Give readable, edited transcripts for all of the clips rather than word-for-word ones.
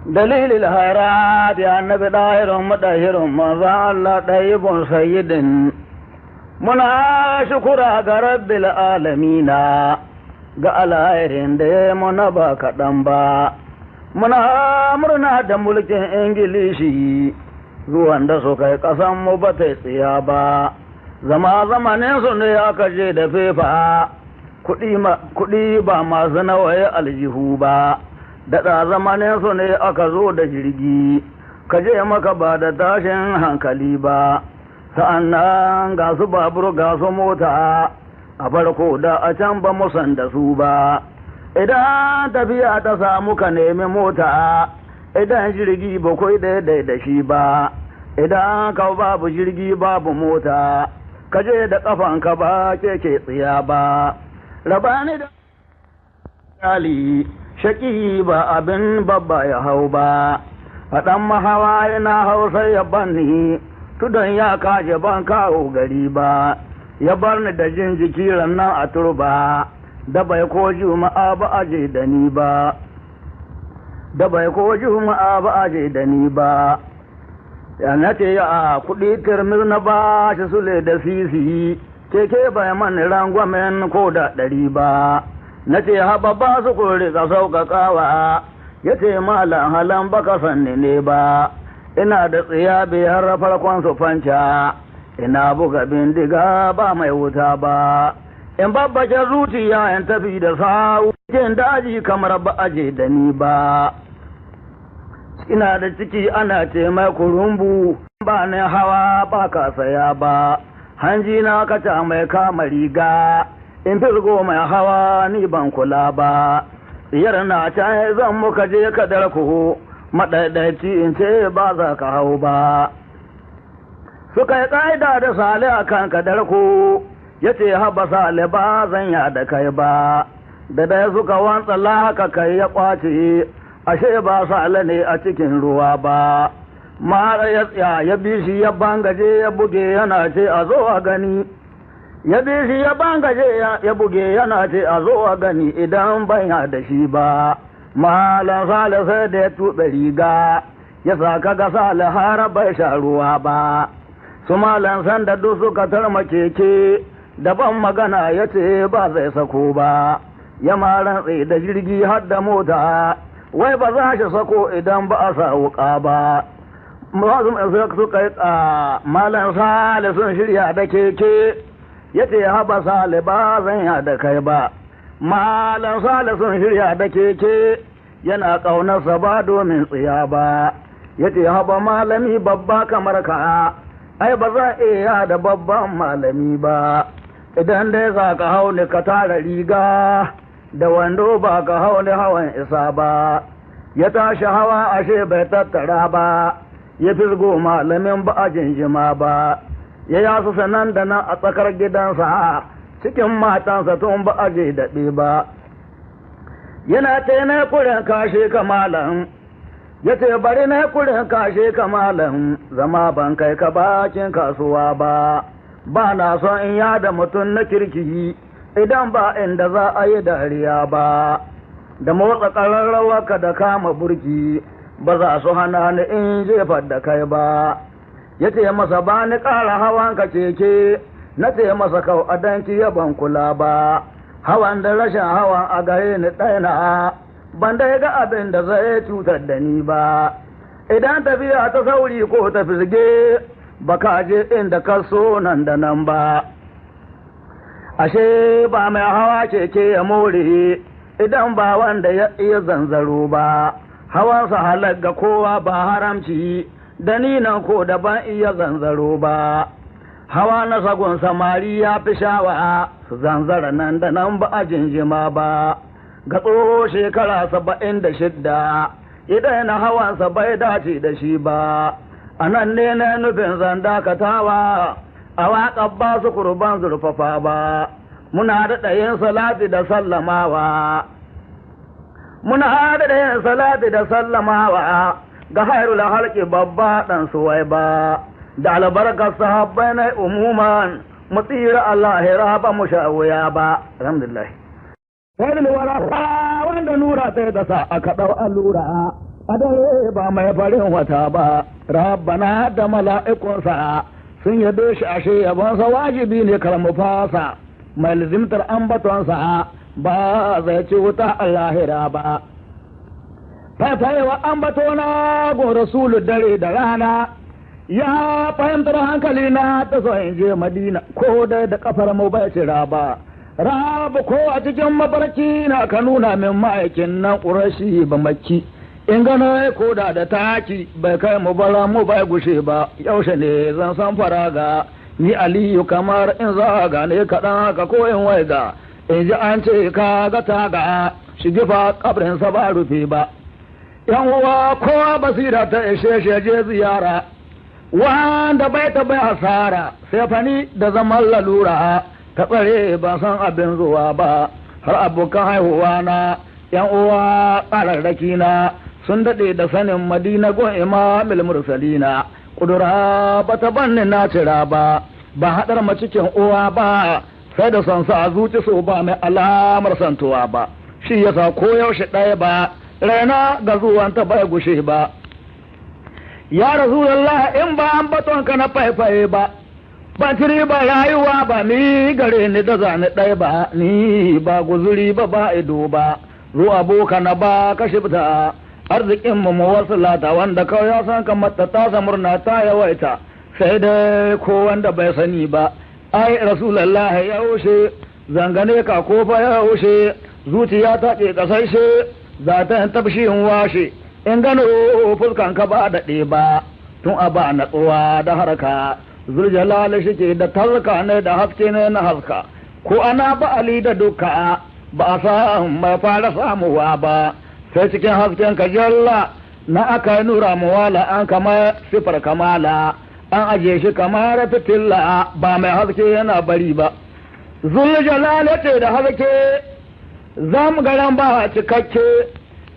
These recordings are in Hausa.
Dalilin hairati annabi ɗahirun madahirin manzan Allah ɗayibun sayyidin. Muna shukura ga rabbil alamina ga alherin da ya muna ba kaɗan ba. Muna murna da mulkin Ingilishi zuwan da suka yi ƙasanmu ba ta tsiya ba. Zama zamanin su ne aka je da fefa, kuɗi ba masu nawaye aljihu ba. Daɗa zamanin su ne aka zo da jirgi, ka je maka ba da tashin hankali ba. Sa'annan ga su babur ga su mota, a farko da a can ba mu san da su ba. Idan tafiya ta samu ka nemi mota, idan jirgi ba kai daidai da shi ba. Idan ka babu jirgi babu mota, ka je da ƙafanka ba keke tsiya ba. Rabani da Ali shaƙi ba abin babba ya hau ba, a ɗan mahawa yana hau sai ya banni, tudun ya kashe ban kawo gari ba, ya bar ni da jin jiki rannan a turba, da bai ko juma'a ba a je da ni ba. Da bai ko juma'a ba a je da ni ba. Ya na ce ya kuɗi tirmir na ba shi sule da sisi, keke bai mani rangwamen ko da 100 ba. Na ce haɓa ba su kuri ka sauƙaƙawa, ya ce malam halan baka sanni ne ba. Ina da tsiya biyar farkon su fanca, ina buga bindiga ba mai wuta ba. In babbace zuciya in tafi da sawu, cikin daji kamar ba aje da ni ba. Ina da ciki ana ce mai kurumbu, ba ni hawa ba ka saya ba. Hanji na kaca mai kama riga, in firgo mai hawa ni ban kula ba. Tsiyar na can zan muka je kadar ku, maɗaiɗaici in ce ba za ka hau ba. Suka yi ƙa'ida da Sale a kan kadar ku, ya ce haba Sale ba zan ya da kai ba. Da dai suka wantsala haka kai ya ƙwace, ashe ba Sale ne a cikin ruwa ba. Mara ya tsaya ya bi shi ya bangaje ya buge yana ce a zo a gani. Ya bi shi ya bangaje ya buge yana ce a zo a gani idan ban ya da shi ba. Malam Sale sai da ya tuɓe riga, ya sa kaga Sale har bai sha ruwa ba. Su malam sanda duk suka tarma keke, daban magana ya ce ba zai sako ba. Ya ma rantse da jirgi har da mota, wai ba za shi sako idan ba a sa wuƙa ba. Suka yi malam Sale sun shirya da keke, ya ce haba Sale ba zan ya da kai ba. Malam Sale sun shirya da keke, yana ƙaunarsa ba domin tsiya ba. Ya ce haba malami babba kamar ka, ai ba za iya da babban malami ba. Idan dai za ka hau ni ka tara riga, da wando ba ka hau ni hawan isa ba. Ya tashi hawa ashe bai tattara ba, ya fisgo malamin ba a jinjima ba. Ya yasu sanan da nan a tsakar gidansa, cikin matansa tun ba a je daɗe ba. Yana ce na kurin kashe ka malam, ya ce bari na kurin kashe ka malam, zama ban kai ka bakin kasuwa ba. Ba na son in yada mutum na kirki, idan ba inda za a yi dariya ba. Da motsa ƙararrawa ka da kama burki, ba za su hana ni in jefar da kai ba. Ya ce masa ba ni ƙara hawan ka keke, na ce masa kau a danki ya ban kula ba. Hawan da rashin hawan a gare ni ɗaina, ban dai ga abin da zai cutar da ni ba. Idan tafiya ta sauri ko ta fisge, ba ka je inda ka so nan da nan ba. Ashe ba mai hawa keke ya more, idan ba wanda ya iya zanzaro ba. Hawansa halar ga kowa ba haramci, da ni nan ko da ban iya zanzaro ba. Hawa na sagun samari ya fi shawa, su zanzara nan da nan ba a jinjima ba. Ga tsoho shekara 76, idan na hawansa bai dace da shi ba. A nan ne na nufin zan dakatawa, a waƙar ba su kurban zurfafa ba. Muna daɗa yin salati da sallamawa. Muna daɗa yin salati da sallamawa ga hairul halki babba ɗan suwai ba. Da albarkar sahabbai na umuman, mu tsira Allah ba mu sha wuya ba. Alhamdulillah. Wani wara wanda Wanda nura sai da sa aka ɗau allura a dare ba mai farin wata ba. Rabbana da mala'ikunsa sun yabe shi, ashe yabonsa wajibi ne kar mu fasa. Mai lizimtar ambatonsa ba zai ci wuta lahira ba. Faifayewa ambatona gun rasulu dare da rana ya fahimtar hankali na ta so in je Madina ko dai da kafar mu bai cira ba. Rabu ko a cikin mafarki na ka nuna min ma'aikin nan ƙurashi ba makki, in gano ko da da taki bai kai mu bara mu bai gushe ba. Yaushe ne zan san faraga ni Aliyu kamar in za gane kaɗan haka ko in waiga in ji an ce ka ga taga shigifa kabrinsa ba rufe ba. Yan uwa kowa basira ta ishe shi je ziyara, wanda bai ta bai hasara sai fani da zaman lalura ta tsare ban san abin zuwa ba. Har abokan haihuwa na yan uwa tsararraki na sun daɗe da sanin Madina gun imamil mursalina. Kudura ba ta banni na cira ba, ba haɗar ma cikin uwa ba, sai da son sa a zuci so ba mai alamar santuwa ba. Shi yasa koyaushe ɗaya ba raina ga zuwanta bai gushe ba. Ya Rasulallah in ba an batonka na faifaye ba, ban ciri ba rayuwa ba, ni gare ni da zane ɗaya ba, ni ba guzuri ba ba ido ba. Zuwa boka na ba ka shibta arzikin mu muwasilata, wanda kawai ya san kamar ta tasa murna ta yawaita, sai dai ko wanda bai sani ba. Ai Rasulallah ya wuce zangane ka ko fa ya wuce zuciya ta ke kasashe za ta tabshin washe in gano fuskan ka ba daɗe ba. Tun a ba natsuwa da harka zuljalal shi ke da talka ne da haske ne na haska, ko ana ba ali da duka ba a sa mai fara samuwa ba. Sai cikin hasken ka jalla na aka nura muwala, an kama sifar kamala an aje shi kamar fitilla ba mai haske yana bari ba. Zuljalal ce da haske zam garan ba cikakke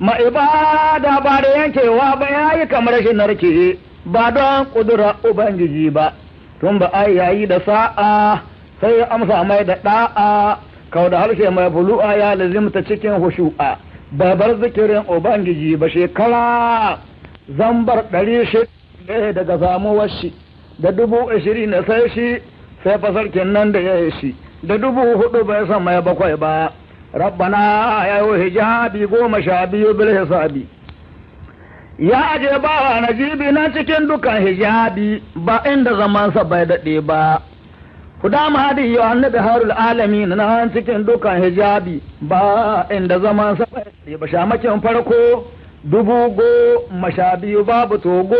ma ibada ba da yankewa ba, yayi kamar shi narke ba don kudura ubangiji ba. Tun ba ai yayi da sa'a sai ya amsa mai da da'a, kau da harshe mai bulu'a ya lazimta cikin hushu'a, bai bar zikirin ubangiji ba. Shekara zambar 600 daga samuwar shi da 20,000 na sai shi sai fasarkin nan da ya yi shi da 4,000 bai san mai bakwai ba. Rabbana ya yi hijabi 12 bil hisabi, ya aje bawa na jibi nan cikin dukan hijabi ba inda zamansa bai daɗe ba. Huda mahadi ya annabi harul alami nan cikin dukan hijabi ba inda zamansa bai daɗe ba. Shamakin farko 12,000 babu togo,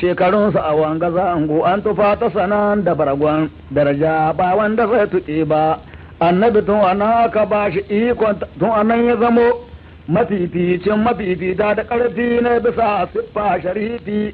shekarunsa a wanga zango an tufa ta sanan da baragon daraja ba wanda zai tuƙe ba. Annabi tun ana ka ba shi ikon tun anan ya zamo mafificin mafifita da ƙarfi na bisa siffa sharifi,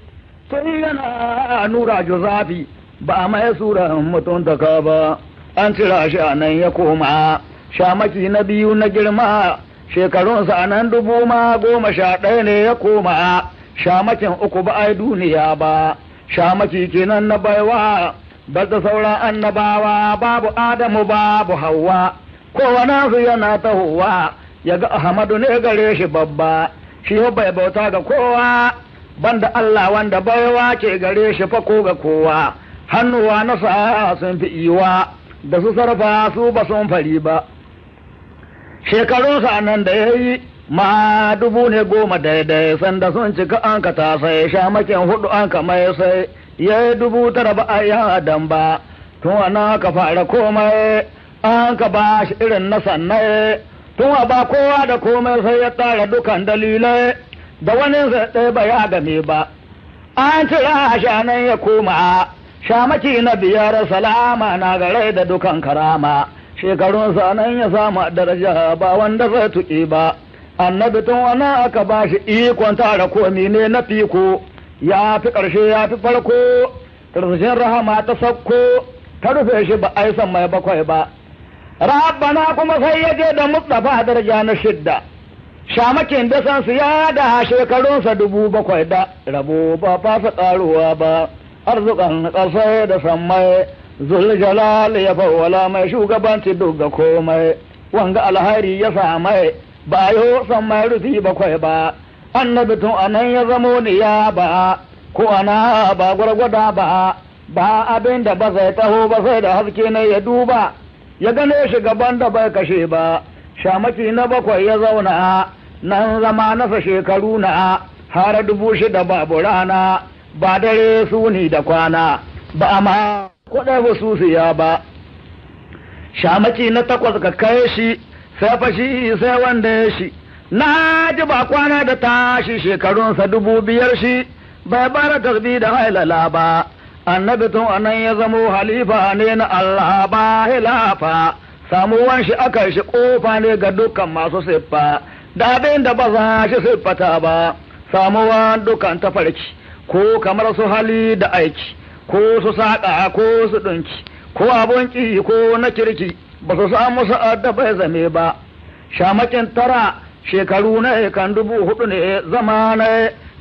tun yana nura juzafi ba mai sura mutum taka ba. An cira shi a nan ya koma shamaki na biyu na girma, shekarunsa a nan 10,011 ne ya koma shamakin uku ba ai duniya ba. Shamaki kenan na baiwa bar da sauran annabawa, babu Adamu babu Hauwa, kowane su yana tahowa ya ga Ahmadu ne gare shi babba. Shi bai bauta ga kowa banda Allah, wanda baiwa ke gare shi fa ko ga kowa. Hannuwa na sa sun fi iwa da su sarfa su ba sun fari ba. Shekarunsa nan da ya yi ma 10,010 daidai, sanda sun cika an ka tasai shamakin hudu an ka mai sai ya yi 9,000 ba a yi adam ba. Tun ana ka fara komai an ka ba shi irin na sannai, tun a ba kowa da komai sai ya tara dukan dalilai da wani sai ɗaya ba ya game ba. An cira shi nan ya koma shamaki na biyar, salama na gare da dukan karama, shekarunsa nan ya samu daraja ba wanda zai tuƙi ba. Annabi tun wani aka ba shi ikon tara komi ne na fiko, ya fi ƙarshe ya fi farko, ƙarshen rahama ta sakko ta rufe shi ba a san mai bakwai ba. Rabbana kuma sai ya je da Mustapha daraja na shidda, shamakin da san su ya da shekarunsa 7,000 da rabo ba fasa ƙaruwa ba. Arzukan ƙasai da sammai zuljalal ya fawwala mai shugabanci duk ga komai, wanga alhari ya samai Ba yo san mai rufi bakwai ba. Annabi tun anan ya zamo ni ya ba, ko ana ba gwargwada ba, ba abin da ba zai taho ba sai da haske ne ya duba, ya gane shi gaban da bai kashe ba. Shamaki na bakwai ya zauna, nan zama nasa shekaru na har 6,000 babu rana, ba dare suni da kwana, ba ma kuɗa hususiya ba. Shamaki na takwas ka kai shi, sai fashi sai wanda ya shi. Na ji ba kwana da tashi shekarunsa 5,000 shi, bai bara tasbi da hailala ba. Annabi tun anan ya zamo halifa ne na Allah ba hilafa, samuwan shi aka shi kofa ne ga dukkan masu siffa, da abin da ba za shi siffata ba. Samuwan dukkan tafarki, ko kamar su hali da aiki, ko su saƙa ko su ɗinki, ko abun ƙi ko na kirki, ba su samu sa'ad da bai zame ba. Shamakin tara shekaru na kan 4,000 ne zama na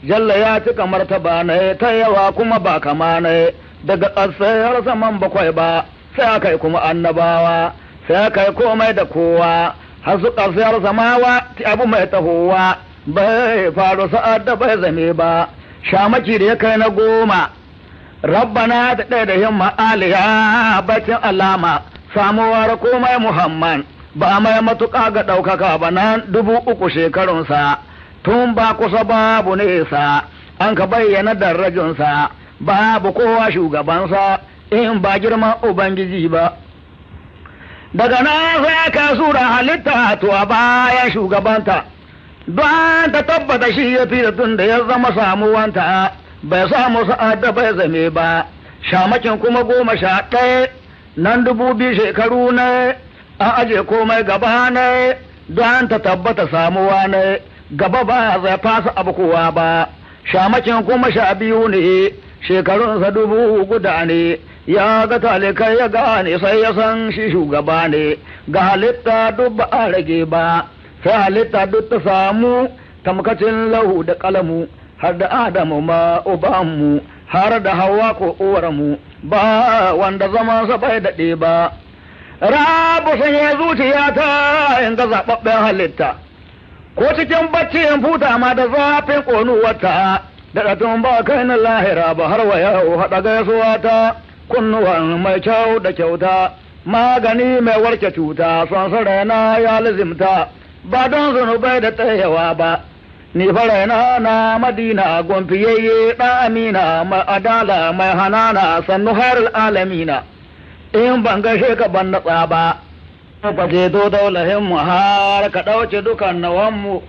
jalla ya cika martaba ne ta yawa kuma ba kama ne, daga ƙasar saman bakwai ba, sai aka yi kuma annabawa, sai aka yi komai da kowa, har su ƙasar samawa abu mai tahowa, bai faru sa'ad da bai zame ba. Shamaki da ya kai na 10, rabbana da ɗaya da himma aliya bacin alama, samuwar komai Muhammad, ba mai matuƙa ga ɗaukaka ba nan 3,000 shekarunsa, tun ba kusa babu nesa, an ka bayyana darajunsa, babu kowa shugabansa in ba girman Ubangiji ba. Daga nan sai ka sura halitta to a bayan shugabanta, don ta tabbata shi ya fi tun da ya zama samuwanta, bai samu sa'ad da bai zame ba. Shamakin kuma 11, nan 2,000 shekaru ne, an aje komai gaba ne, don ta tabbata samuwa ne, gaba ba zai fasa abu kowa ba. Shamakin kuma 12 ne, shekarunsa 1,000 ne, ya ga talikai ya gane sai ya san shi shugaba ne, ga halitta duk ba a rage ba, sai halitta duk ta samu tamkacin lahu da kalamu, har da Adamu ma ubanmu, har da Hawa ko uwarmu, ba wanda zamansa bai daɗe ba. Rabu sanya zuciya ta in ga zaɓaɓɓen halitta, ko cikin bacci in futa ma da zafin ƙonuwarta, da ɗatun ba kai na lahira ba har wa yau haɗa gaisuwa ta, kunnuwan mai kyau da kyauta, magani mai warke cuta, son raina ya lizimta, ba don zunubai da tsayawa ba. Ni fa raina na Madina gomfiyayye ɗan Amina mai adala mai hanana sannu har alamina. In ban gaishe ka ban natsa ba, ka ceto daulahin mu har ka ɗauke dukan nawanmu,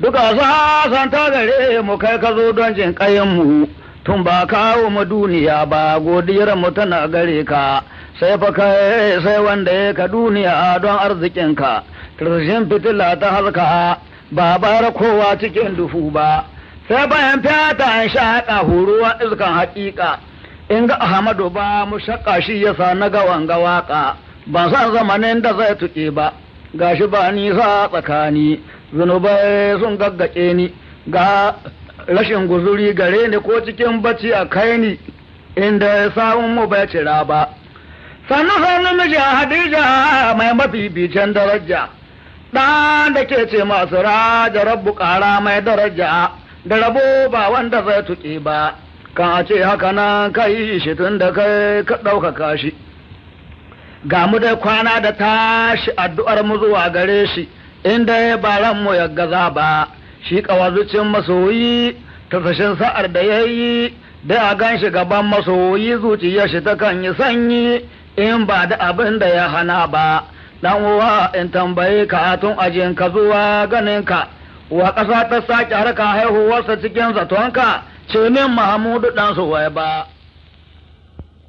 duka sasanta gare mu kai ka zo don jin mu, tun ba kawo mu duniya ba, godiyar mu tana gare ka, sai fa kai sai wanda ya ka duniya don arzikinka, tarsashin fitila ta haska ba bar kowa cikin duhu ba, sai bayan fata in shaƙa huruwa iskan haƙiƙa. In ga Ahmadu ba mu shaƙa shi yasa na ga wanga waƙa, ban san zamanin da zai tuƙe ba, gashi ba nisa tsakani, zunubai sun gaggace ni, ga rashin guzuri gare ni ko cikin bacci a kai ni, inda sawun mu bai cira ba. Sannu sannu miji Hadija mai mafificin daraja, ɗan da ke ce masu raja rabbu ƙara mai daraja, da rabo ba wanda zai tuƙe ba. Ka ce haka nan ka yi shi tun da kai ka ɗaukaka shi. Ga mu dai kwana da tashi addu'ar mu zuwa gare shi, inda ba ran mu ya gaza ba, shi ƙawazucin masoyi, tasashin sa'ar da ya yi, da a gan shi gaban masoyi zuciyar shi ta kan yi sanyi, in ba da abin da ya hana ba. Dan uwa in tambaye ka tun ajin ka zuwa ganin ka, wa ƙasa ta sake harka haihuwarsa cikin zatonka, ce min Mahamudu ɗan su wai ba.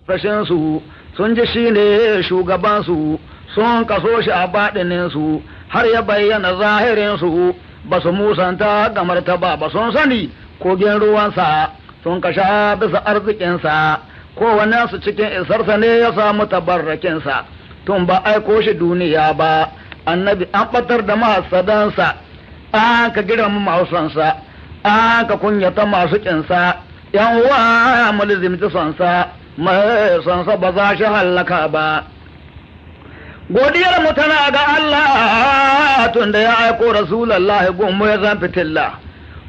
Rashinsu sun ji shi ne shugabansu, sun kaso shi a baɗininsu, har ya bayyana zahirinsu, ba su musanta ga martaba ba, sun sani kogin ruwansa, sun kasha bisa arzikinsa, kowannensu cikin isarsa ne ya samu tabarrakinsa, tun ba aiko shi duniya ba, annabi an ɓatar da mahasadansa, an ka girma mausansa, an ka kunyata masu ƙinsa, yan uwa mulzimci sonsa, mai sonsa ba za shi hallaka ba. Godiyar mu tana ga Allah tunda ya aiko Rasulullahi gunmu ya zan fitilla.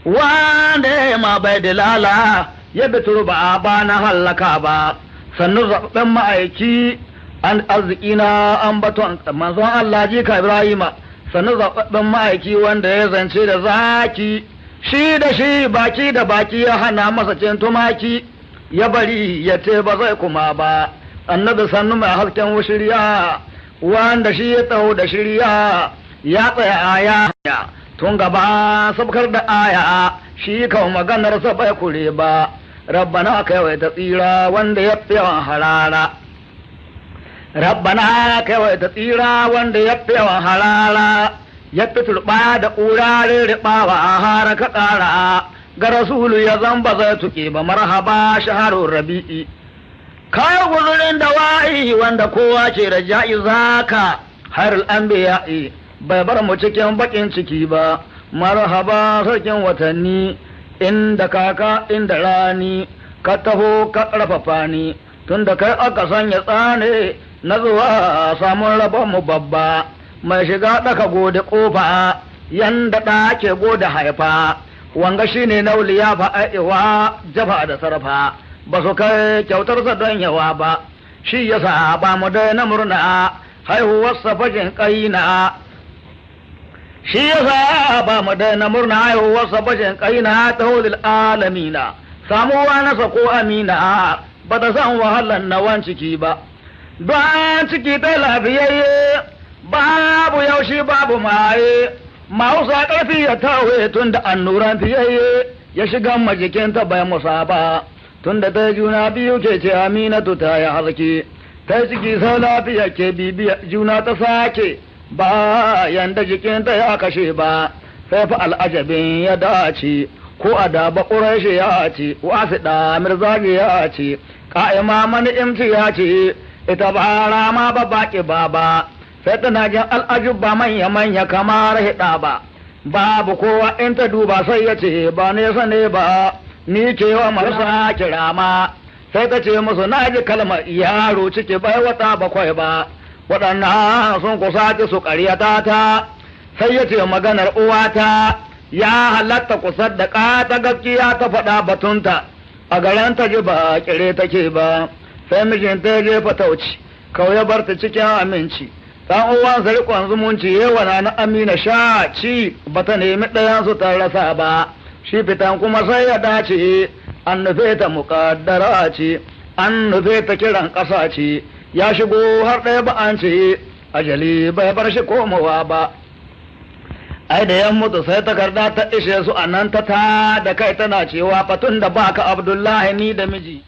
Wanda ya ma bai dalala ya bi turba ba na hallaka ba. Sannu zaɓen ma'aiki an arziki na an baton manzon Allah jika Ibrahima. Sannu zaɓen ma'aiki wanda ya zance da zaki shi da shi baki da baki ya hana masa cin tumaki ya bari ya ce ba zai kuma ba. Annabi sannu mai hasken wushiriya wanda shi ya tsawo da shirya ya tsaya aya tun gaba sabkar da aya shi kan maganar sa bai kure ba. Rabbana kai ta tsira wanda ya fi yawan harara. Rabbana kai ta tsira wanda ya fi yawan harara ya fi turba da ƙura riɓawa a har ka ƙara ga rasulu ya zamba zai tuƙe ba. Marhaba shaharun rabi'i kayan guzurin da wa'i wanda kowa ke da ja'i zaka har anbiya'i bai bar mu cikin bakin ciki ba. Marhaba sarkin watanni inda kaka inda rani ka taho ka ƙarfafa ni tunda kai aka sanya tsane na zuwa samun rabon mu babba mai shiga ɗaka gode ƙofa yanda ɗa ke gode haifa wanga shine nauliya fa aiwa jafa da sarfa ba su kai kyautarsa don yawa ba. Shi yasa ba mu daina murna haihuwarsa fajin ƙaina. Shi yasa ba mu daina murna haihuwarsa fajin ƙaina ta hulil alamina. Samuwa nasa ko amina ba ta san wahalar nawan ciki ba. Don ciki ta lafiyayye babu yaushe babu maye mausa ƙarfi ya tawe tun da annuran fiyayye ya shiga majikinta bai musa ba. Tun da ta juna biyu ke ce Aminatu ta yi haske ta ciki sau lafiya ke bibiya juna ta sake ba yanda jikinta ya kashe ba. Sai fa al'ajabin ya dace ko a da baƙurashi ya ce wasu da mirzaji ya ce ƙa'ima mani imci ya ce ita ba rama ba baƙi ba ba. Sai tana jin al'ajubba manya manya kamar hida ba babu kowa in ta duba sai ya ce ba nesa ne ba ni cewa marasa kirama. Sai ta ce musu na ji kalmar yaro ciki bai wata bakwai ba waɗannan sun kusa ci su ƙaryata ta. Sai ya ce maganar uwata ya halatta ku saddaka ta gaskiya ta faɗa batunta a garin ta ji ba kire take ba. Sai mijinta ya jefa tauci kawai ya bar ta cikin aminci. Dan uwansa riƙon zumunci yawa na Amina sha ci bata nemi ɗayan su ta rasa ba. Shi fitan kuma sai ya dace an nufe ta muƙaddara ce an nufe ta kiran ƙasa ce ya shigo har ɗaya ba an ce ajali bai bar shi komowa ba. Ai da yan mutu sai takarda ta ishe su a nan ta ta da kai tana cewa fatun da baka Abdullahi ni da miji.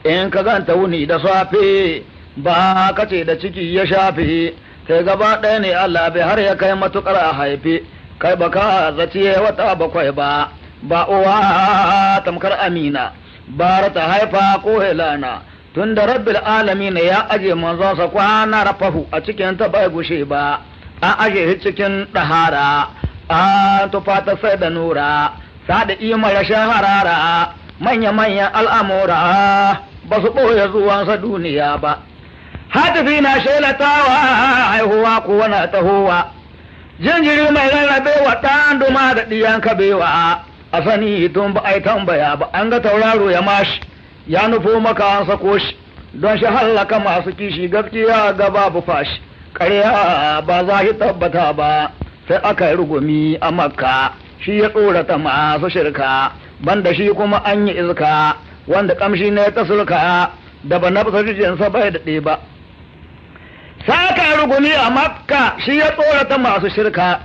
In ka ganta wuni da safe ba ka ce da ciki ya shafe kai gaba ɗaya ne Allah bai har ya kai matuƙar a haife kai baka zaci wata bakwai ba ba uwa tamkar Amina bara ta haifa ko helana tunda rabbil alamin ya aje manzonsa kwana rafahu a cikin ta bai gushe ba. An aje shi cikin ɗahara an tufa ta sai da nura sada ima rashin harara manya manyan al'amura ba su ɓoye zuwansa duniya ba. Hatifi na shelatawa haihuwa kuwa na tahowa jinjiri mai rarrabe wa ɗan duma da ɗiyan kabewa a sani tun ba a yi tambaya ba an ga tauraro ya mashi ya nufo maka an sako shi don shi hallaka masu kishi gaskiya ga babu fashi ƙarya ba za shi tabbata ba. Sai aka yi rugumi a Makka shi ya tsorata masu shirka banda shi kuma an yi iska wanda kamshi ne ta sulka da ba na jinsa bai daɗe ba. Sai aka yi rugumi a Makka shi ya tsorata masu shirka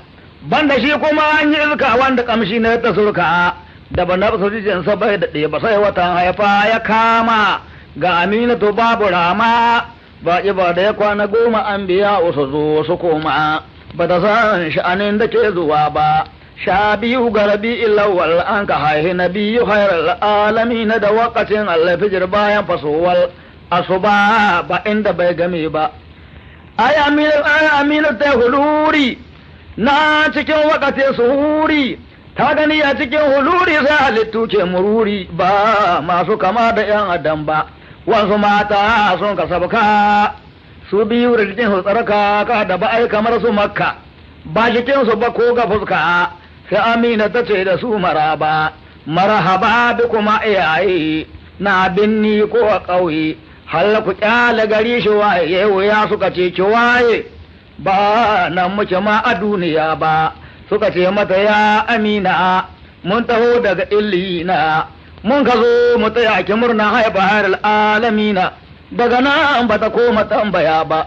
banda shi kuma an yi iska wanda kamshi ne ta sulka da ba na jinsa bai daɗe ba. Sai watan haifa ya kama ga Aminatu babu rama ba ba da ya kwana 10 an biya wasu zo su koma ba ta san sha'anin da ke zuwa ba. 12 ga Rabi'il Awwal an ka haihi nabiyyu khairal alamin da wakacin alfijir bayan fasowar asuba ba inda bai game ba. Ai Aminu ta huluri na cikin wakatin suhuri ta gani a cikin huluri sai halittu ke mururi ba masu kama da yan adam ba. Wasu mata sun ka sabka Su biyu rikin su tsarka ka da ba ai kamar su Makka, ba jikin su ba ko ga fuska. Sai Amina ta ce da su maraba, marhaba bi kuma iyaye na binni ko a ƙauye, halla ku kyale gari shi waye wuya. Suka ce ki waye, ba nan muke ma a duniya ba. Suka ce mata ya Amina, mun taho daga Illina, mun ka zo mu tsaya ki murna haifar alamina. Daga nan ba ta koma tambaya ba.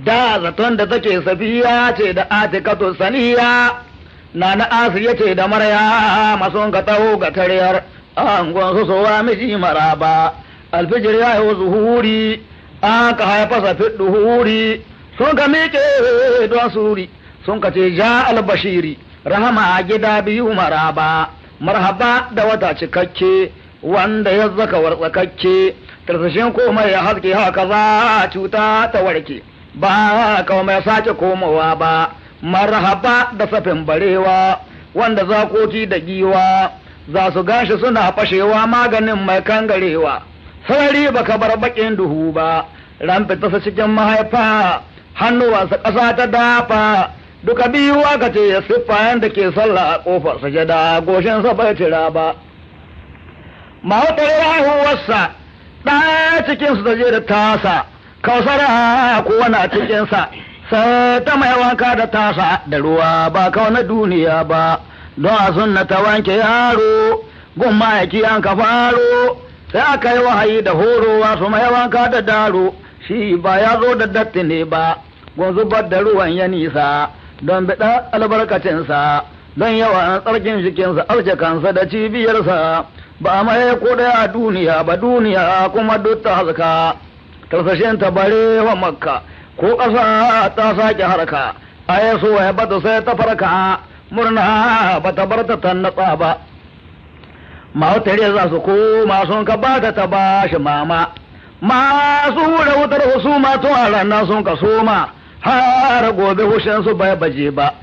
Da zaton da take Safiya ce da Atikatu Saniya, na na Asiya ce da Marya masun ka taho ga tariyar angon su sowa miji maraba. Alfijir ya yi zuhuri, an ka haifa safi duhuri, sun ka miƙe don suri, sun ka ce ja albashiri rahama gida biyu maraba. Marhaba da wata cikakke wanda ya zaka wartsakakke, tarsashin komai ya haske, haka za cuta ta warke, ba mai sake komowa ba. Marhaba da safin barewa wanda zakoki da giwa za su gashi suna fashewa, maganin mai kangarewa, sarari baka bar bakin duhu ba. Ran fitasa cikin mahaifa, hannuwansa ƙasa ta dafa duka biyu, aka ce ya siffa yanda ke sallah a ƙofar sajada, goshinsa bai cira ba. Mahautar haihuwarsa ɗaya cikinsu ta je da tasa kausara kowa na cikinsa, sai ta mai wanka da tasa da ruwa ba na duniya ba, don a sunna ta wanke yaro gun ma'aiki an ka faro. Sai aka yi wahayi da horowa su mai wanka da daro, shi ba ya zo da datti ne ba, gun zubar da ruwan ya nisa don biɗa albarkacinsa, don yawan tsarkin jikinsa, arce kansa da cibiyarsa, ba a maye ko ɗaya a duniya ba. Duniya kuma duk ta haska tarsashin ta bare wa Makka, ko ƙasa ta sake harka a yaso ya bata, sai ta farka murna ba ta bar ta tannatsa ba. Mahautare za su koma, sun ka ba ta ta ba shi mama. Masu hura wutar husuma tun a ranar sun ka soma, har gobe hushin su bai baje ba.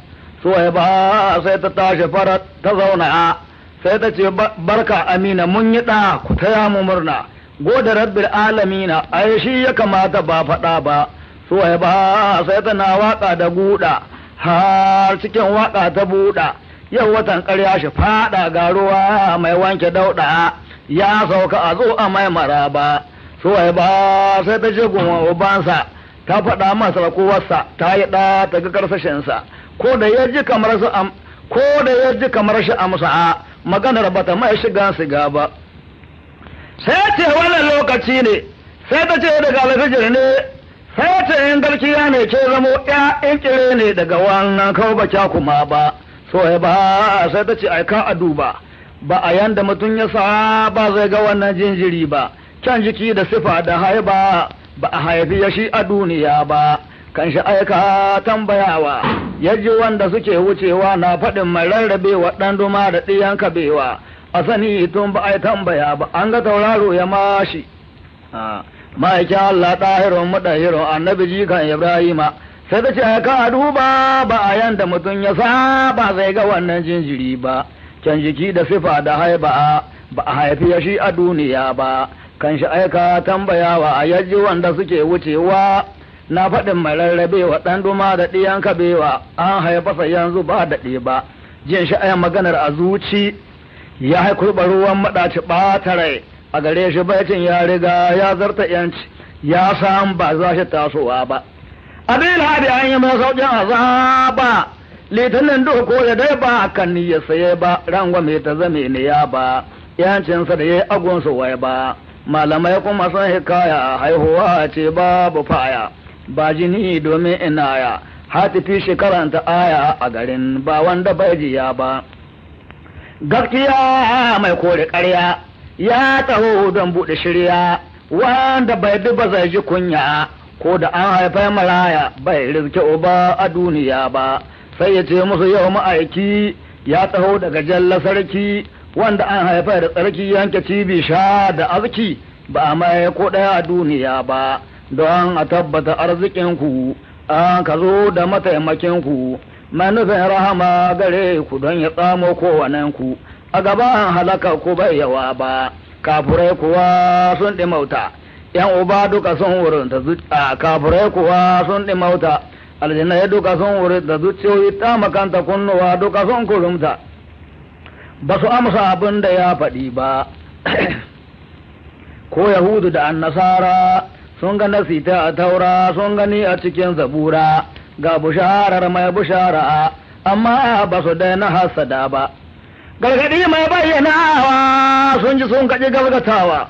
So ba sai ta tashi fara ta zauna, sai ta ce barka Amina, mun yi ɗa, ku taya mu murna, gode rabbil alamina, ai shi ya kamata ba faɗa ba. So ba sai tana waka da guda, har cikin waka ta buɗa, yau watan ƙarya shi faɗa, ga ruwa mai wanke dauɗa ya sauka, a zo a mai maraba. So ba sai ta je gun ubansa, ta faɗa masa kowarsa ta yi ɗa, ta ga karsashinsa. Ko da ya ji kamar su ko da ya ji kamar shi amsa, maganar bata mai shiga siga ba. Sai ce wannan lokaci ne? Sai ta ce daga alfijir ne. Sai ce in gaskiya ne ke zamo ƴaƴan kire ne, daga wannan kau ba kya kuma ba. So ba sai ta ce aika a duba, ba a yanda mutum ya sa ba zai ga wannan jinjiri ba, kyan jiki da sifa da haiba, ba a haifi ya shi a duniya ba. Kan shi aika tambayawa, ya ji wanda suke wucewa na faɗin mai rarrabewa ɗan duma da ɗiyan kabewa. A sani tun ba a yi tambaya ba, an ga tauraro ya mashi ma'aikin Allah ɗahirun muɗahirun annabi jikan Ibrahima. Sai ta ce ka duba, ba a yanda mutum ya saba zai ga wannan jinjiri ba, kyan jiki da sifa da haiba, ba a haifi ya shi a duniya ba. Kan shi aika tambayawa, a yaji wanda suke wucewa na faɗin mai rarrabewa ɗan duma da ɗiyan kabewa, an haifasa yanzu ba daɗe ba. Jin shi ayan maganar a zuci ya haikurɓa ruwan maɗaci, ɓata rai a gare shi, baitin ya riga ya zarta yanci, ya san ba za shi tasowa ba. Abin haɗe an yi mai sauƙin azaba litinin doko da dai ba kan ya saye ba, rangwame ta zame ne ya ba yancinsa da ya yi agunsu wai ba. Malamai kuma sun hikaya, haihuwa ce babu faya ba jini, domin inaya hatifi shi karanta aya a garin, ba wanda bai jiya ba. Gaskiya mai kore ƙarya ya taho don buɗe shirya, wanda bai bi ba zai ji kunya, ko da an haifai maraya bai rizke uba a duniya ba. Sai ya ce musu yau ma'aiki ya taho daga jalla sarki, wanda an haifai da tsarki, yanke cibi sha da arziki, ba a mai ko ɗaya a duniya ba. Don a tabbata arzikinku an ka zo da mataimakinku mai nufin rahama gare ku, don ya tsamo kowanenku a gaban halaka ku bai yawa ba. Kafurai kuwa sun ɗimauta. Yan uba duka sun wurin ta zuciya, kafirai kuwa sun ɗimauta, aljannai duka sun wurin ta zuciyoyi ta makanta, kunnuwa duka sun kurumta, ba su amsa abin da ya faɗi ba. Ko Yahudu da Annasara sun ga nasita a Taura, sun gani a cikin Zabura, ga busharar mai bushara, amma ba su daina hasada ba. Gargaɗi mai bayyanawa sun ji sun kaɗi galgatawa,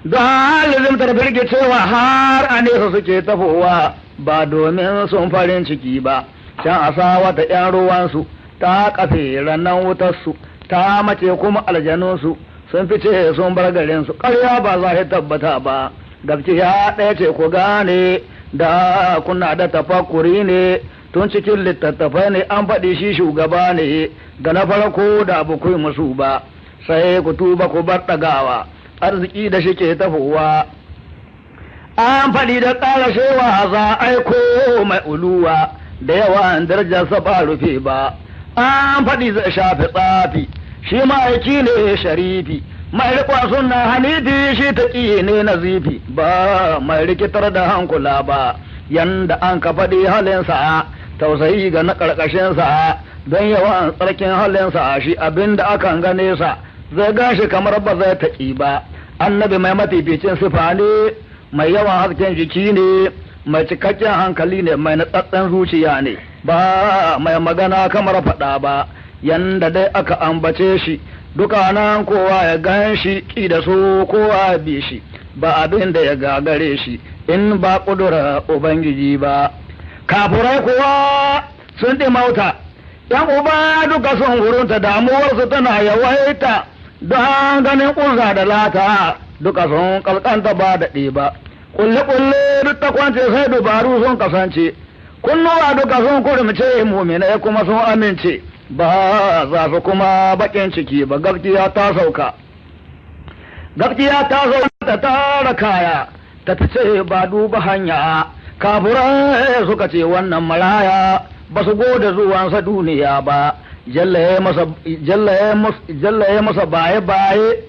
don halizimtar firgicewa har a nesa suke tafowa, ba domin sun farin ciki ba. Can a wata ‘yan ruwansu ta kafe rannan wutarsu ta mace, kuma aljanunsu sun fice sun bar garinsu. Ƙarya ba za ta tabbata ba, gaskiya ɗaya ce. Ku gane da kuna da tafakkuri ne, tun cikin littattafai ne an faɗi shi shugaba ne ga na farko da abu ku musu ba, sai ku tuba ku bar ɗagawa. Arziki da shi ke tafowa an faɗi da ƙara shewa za aiko mai uluwa da yawan darajarsa ba rufe ba. An faɗi zai shafi tsafi, shi ma'aiki ne sharifi mai riƙon suna hanifi, shi taƙi ne nazifi ba mai rikitar da hankula ba. Yanda an ka faɗi halinsa, tausayi ga na ƙarƙashinsa, don yawan tsarkin halinsa, shi abin da akan gane sa zai gashi kamar ba zai taƙi ba. Annabi mai mafificin sifa ne, mai yawan hasken jiki ne, mai cikakken hankali ne, mai natsatsen zuciya ne, ba mai magana kamar faɗa ba. Yanda dai aka ambace shi duka nan, kowa ya gan shi ƙi da so, kowa ya bi shi, ba abin da ya gagare shi in ba ƙudura Ubangiji ba. Kafurai kuwa sun ɗimauta, ‘yan uba duka sun hurunta, damuwarsu tana yawaita don ganin Uzza da Lata duka sun kalkanta ba daɗe ba. Kulle-kulle duk ta kwance, sai dubaru sun kasance, kunnuwa duka sun kurmice, muminai kuma sun amince, ba za su kuma bakin ciki ba. Gaskiya ta sauka, gaskiya ta sauka, ta tara kaya ta fice ba duba hanya. Kafurai suka ce wannan maraya, ba su gode zuwansa duniya ba. Jalla ya masa baye-baye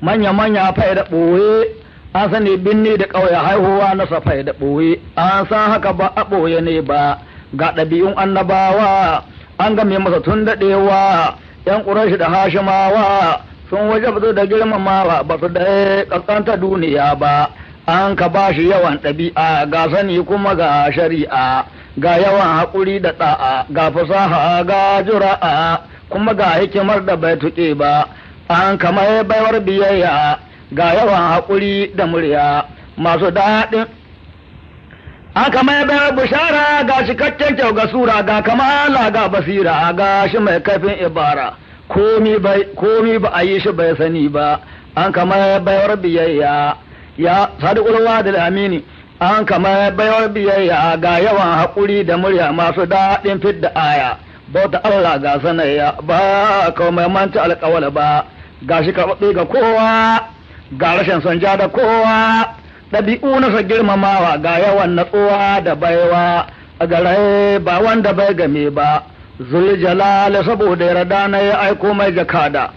manya-manya fai da ɓoye, an sani binni da ƙauye, haihuwa na safai da ɓoye an san haka ba a ɓoye ne ba. Ga ɗabi'un annabawa an game masa tun daɗewa, ‘yan Ƙurashi da Hashimawa sun wajabtu da girmamawa, ba su da ƙasƙanta duniya ba. An ka ba shi yawan ɗabi'a, ga sani kuma ga shari'a, ga yawan haƙuri da ɗa'a, ga fasaha, ga jura'a, kuma ga hikimar da bai tuƙe ba. An kama baiwar biyayya, ga yawan haƙuri da murya masu daɗin, an kama baiwar bishara, ga cikakken kyau, ga sura, ga kamala, ga basira, ga shi mai kaifin ibara, komi ba a yi shi bai sani ba. An kama baiwar biyayya, ya sadiqul wadil amini. An kama baiwar biyayya, ga yawan haƙuri da murya masu daɗin fidda aya, bauta Allah ga sanayya, ba kawai manta alƙawala ba, ga shi karɓaɓɓe ga kowa, ga rashin son ja da kowa, ɗabi'u nasa girmamawa, ga yawan natsuwa da baiwa a gare ba wanda bai game ba. Zul jalali saboda yarda na ya aiko mai jakada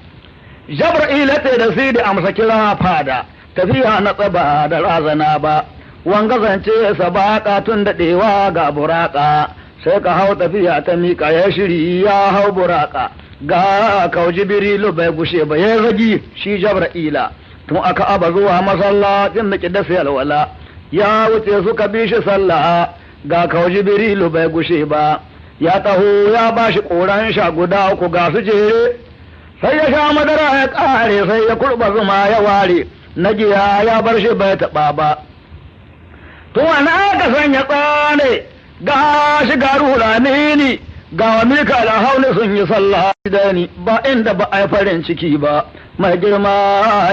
Jabra'ila da Sidi amsa kira fada, tafiya na tsaba da razana ba. Wanga zance sabaka tun daɗewa, ga buraka sai ka hau tafiya ta miƙa, ya shiri ya hau buraka, ga kau Jibrilu bai gushe ba, ya zagi shi Jabra'ila tun aka aba zuwa masallacin da alwala, ya wuce suka bi shi sallah. Ga kau Jibrilu bai gushe ba, ya taho ya ba shi ƙoran sha guda uku, ga su jere, sai ya sha madara ya ƙare, sai ya kurɓa zuma ya ware, na giya ya bar shi bai taɓa ba. Tun wani aka sanya tsane, ga shi ga Ruhul Amini, ga wa Mika da hauli sun yi sallah da ni, ba inda ba a yi farin ciki ba. Mai girma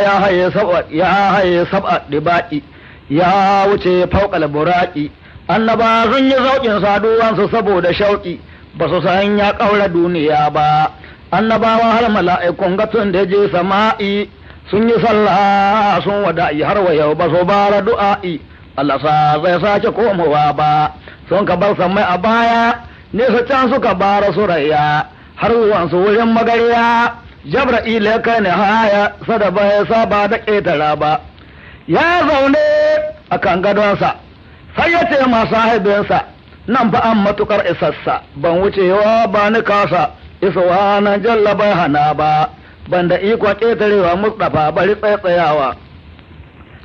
ya haye sab'a, ya haye sab'a dibaki, ya wuce fauƙal buraki. Annaba sun yi zauƙin saduwansu saboda shauƙi, ba su san ya ƙaura duniya ba. Annabawa har mala'ikun gatun da je sama'i sun yi sallah sun wada'i, har wa yau ba su bara du'a'i Allah sa zai sake komowa ba. Sun ka bar samai a baya nesa can, suka bara surayya har zuwansu wurin magariya, Jabra'ila kai ne haya sada bai saba da ƙetara ba. Ya zaune a kan gadonsa, sai ya ce ma sahibinsa, nan fa an matukar isassa, ban wucewa ba ni kasa, isowa nan jalla bai hana ba, ban da ikon ƙetarewa Mustapha bari tsaitsayawa.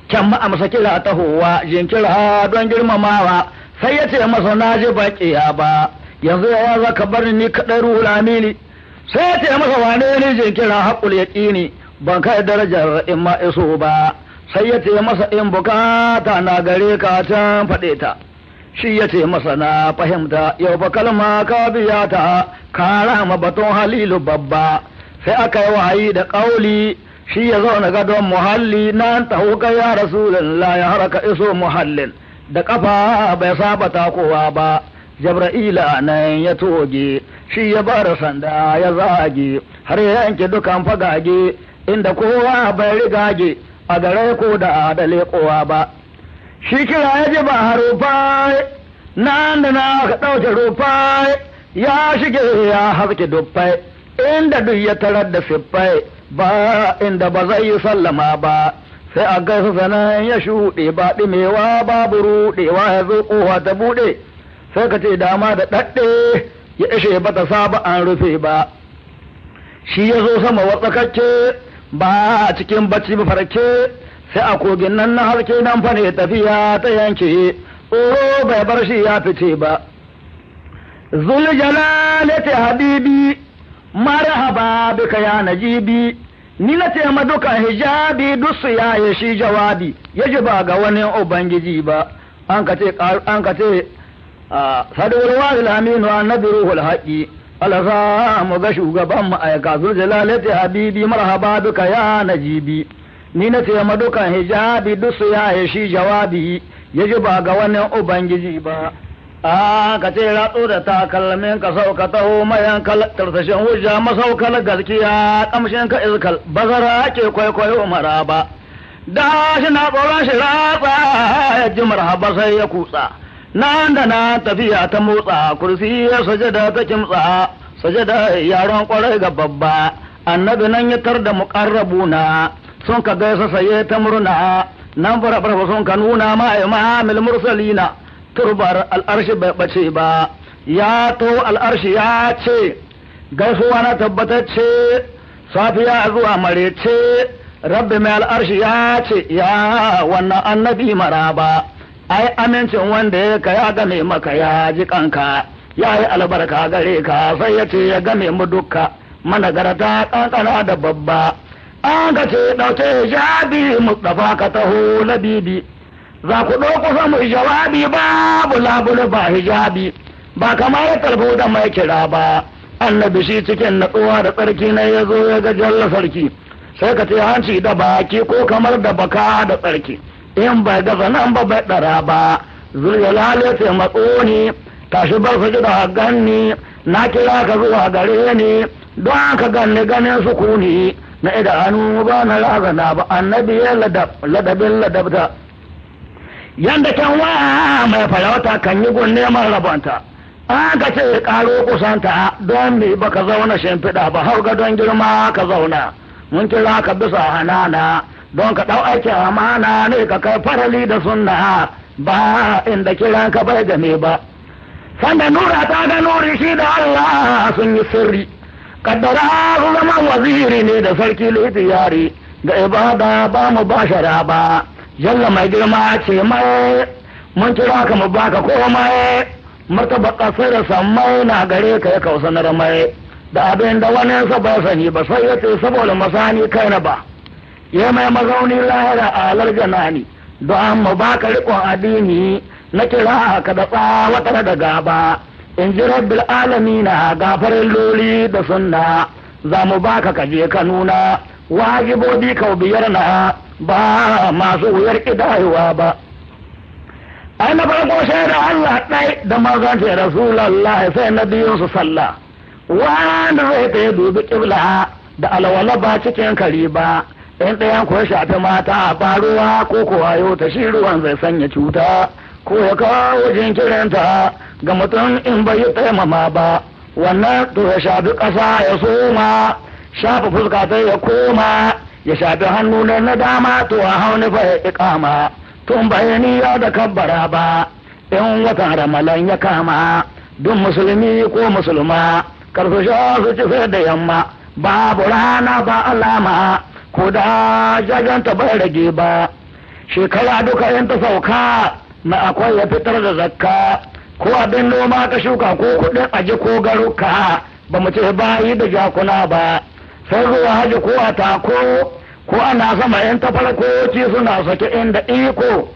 Can ma'amsa kira tahowa, jinkira don girmamawa, sai ya ce masa na ji baƙiya ba, yanzu ya zaka bar ni kaɗai ruhul amini. Sai ya ce masa wane ni jinkira haƙul yaƙini, ban kai darajar in ma iso ba. Sai ya ce masa in bukata na gare ka can faɗe ta. Shi ya ce masa na fahimta, yau fa kalma ka biya ta, ka rama batun halilu babba. Sai aka yi wahayi da ƙauli, shi ya zauna gadon muhalli, nan taho kai ya Rasulullah ya haraka iso muhallin. Da ƙafa bai saba takowa ba, Jabra'ila nan ya toge, shi ya bar sanda ya zage, har ya yanke dukan fagage, inda kowa bai rigage, a gare ko da adale kowa ba. Shi kira ya ji ba harufai, nan da na ka ɗauke rufai, ya shige ya haske dufai, inda duk ya tarar da siffai, ba inda ba zai yi sallama ba. Sai a gaisa sanan ya shuɗe ba ɗimewa babu ruɗewa ya zo ƙofa ta buɗe, sai ka ce dama da ɗaɗɗe ya ishe ba ta saba an rufe ba. Shi ya zo sama watsakakke ba a cikin bacci ba farke, sai a kogin nan na harke nan fa ne tafiya ta yanke, tsoro bai bar shi ya fice ba. Zul jalalati habibi, marhaba bika ya najibi, ni na ce ma dukan hijabi duk su yaye shi jawabi, yaji ba ga wani ubangiji ba. An ka ce sadawar wahil aminu annabi ruhul haƙi, Allah sa mu ga shugaban ma'aika. Zul jalalati habibi, marhaba bika ya najibi, ni na ce ma dukan hijabi duk su yaye shi jawabi, yaji ba ga wani ubangiji ba. A ka ce ratso da takalmin ka sauka taho mayan tarsashin hujja masaukar gaskiya, kamshin ka iskal bazara ke kwaikwayo maraba. Da shi na tsoron shi ratsa ya ji marhaba sai ya kutsa, nan da na tafiya ta motsa, kursi ya sajada ta kimtsa, sajada yaron kwarai ga babba. Annabi nan ya tar da muƙarrabuna, sun ka gaisa saye ta murna, nan fara sun ka nuna ma imamil mursalina, turbar al'arshi bai ɓace ba. Ya to al'arshi ya ce gaisuwa na tabbatacce, safiya zuwa marece, rabbi mai al'arshi ya ce ya wannan annabi maraba. Ai amincin wanda ya ka ya game maka ya ji kanka, ya yi albarka gare ka, sai ya ce ya game mu dukka managarta kankana da babba. An ka ce ɗauke jabi Mustapha ka taho labibi, za ku ɗauko samun jawabi babu labule ba hijabi, ba kamar talbo da mai kira ba. Annabi shi cikin natsuwa da tsarki na ya zo ya ga jalla sarki, sai ka ce hanci da baki ko kamar da baka da tsarki, in bai gaza nan ba bai ɗara ba. Zuljalale ce matso ni, tashi bar su da ganni, na kira ka zuwa gare ni, don ka ganni ganin sukuni na idanu ba na razana ba. Annabi ya ladabin ladabta, yanda kyanwa mai farauta kan yi gun neman rabonta. An ka ce karo kusanta, don me baka zauna shimfiɗa ba, har ga don girma ka zauna. Mun kira ka bisa hanana, don ka ɗau aikin amana ne ka kai farali da sunna, ba inda kiran ka bai game ba. Sanda nura ta ga nuri shi da Allah sun yi sirri, kaddara su zama waziri ne da sarki litiyari, ga ibada ba mu bashara ba. Jalla mai girma ce mai, mun kira ka mu baka komai, martaba kasar da sammai na gare ka ya kausanar mai, da abin da wani sa ba sani ba, sai ya ce saboda masani kai na ba. Ya mai mazauni lahira a alar janani, don mu baka riƙon addini, na kira ka da tsawatar da gaba. In ji rabbil alamina gafarin loli da sunna, za mu baka kaje ka nuna, wajibobi kau biyar na ba masu wuyar ƙidayewa ba. Ai na farko shaida Allah ɗai da manzon ce Rasulallah, sai na biyun su sallah. Wanda zai ta dubi ƙibla da alwala ba cikin kari ba, in ɗayan ko shafi mata ba ruwa ko kuwa yau ta shi ruwan zai sanya cuta, ko ya kawo jinkirinta ga mutum in bai yi taimama ba. Wannan to ya shafi ƙasa ya soma, shafa fuska ta ya koma, Ya shafi hannu na dama to a hauni fa ya iƙama tun bayani ya da kabbara ba. In watan Ramalan ya kama, duk musulmi ko musulma karsu sha su ci sai da yamma, babu rana ba alama ko da jajanta bai rage ba. Shekara duka in ta sauka na akwai ya fitar da zakka, ko abin noma ka shuka ko kuɗin aji ko garuka, ba mu ce bayi da jakuna ba. Sai zuwa haji ko a tako ko ana sama in ta farko ci suna sake inda iko.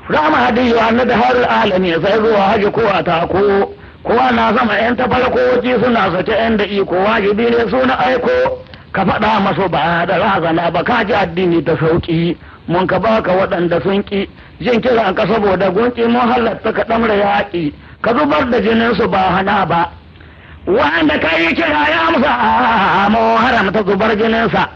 Rama hadiyu annabi har alami, sai zuwa haji ko a tako ko ana sama in ta farko ci suna sake inda iko. Wajibi ne suna aiko ka faɗa masu ba da razana ba, ka ji addini ta sauki mun ka baka waɗanda sun ƙi jin kiran ka saboda gunki. Mun halatta ka ɗamra yaƙi ka zubar da jinin su ba hana ba. Wanda ka yi kira ya amsa, mu haramta zubar jininsa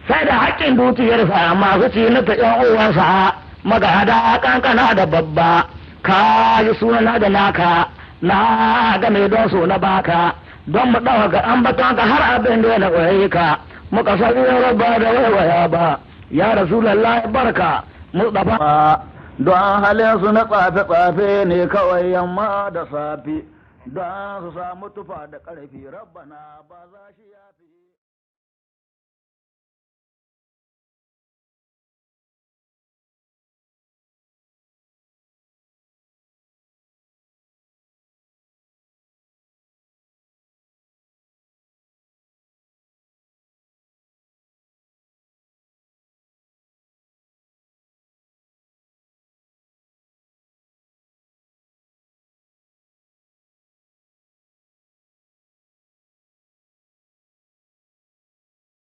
sai da haƙƙin dukiyarsa, masu ci na ta ƴan uwansa magada kankana da babba. Ka yi sunana da naka na game don so na baka, don mu ɗauka ambaton ka har abin da na waye ka muka san rabba da waiwaya ba. Ya Rasulallah, barka Mustapha. Don halin su na tsafe-tsafe ne kawai yamma da safe don su samu tufa da ƙarfi, rabbana ba za shi ya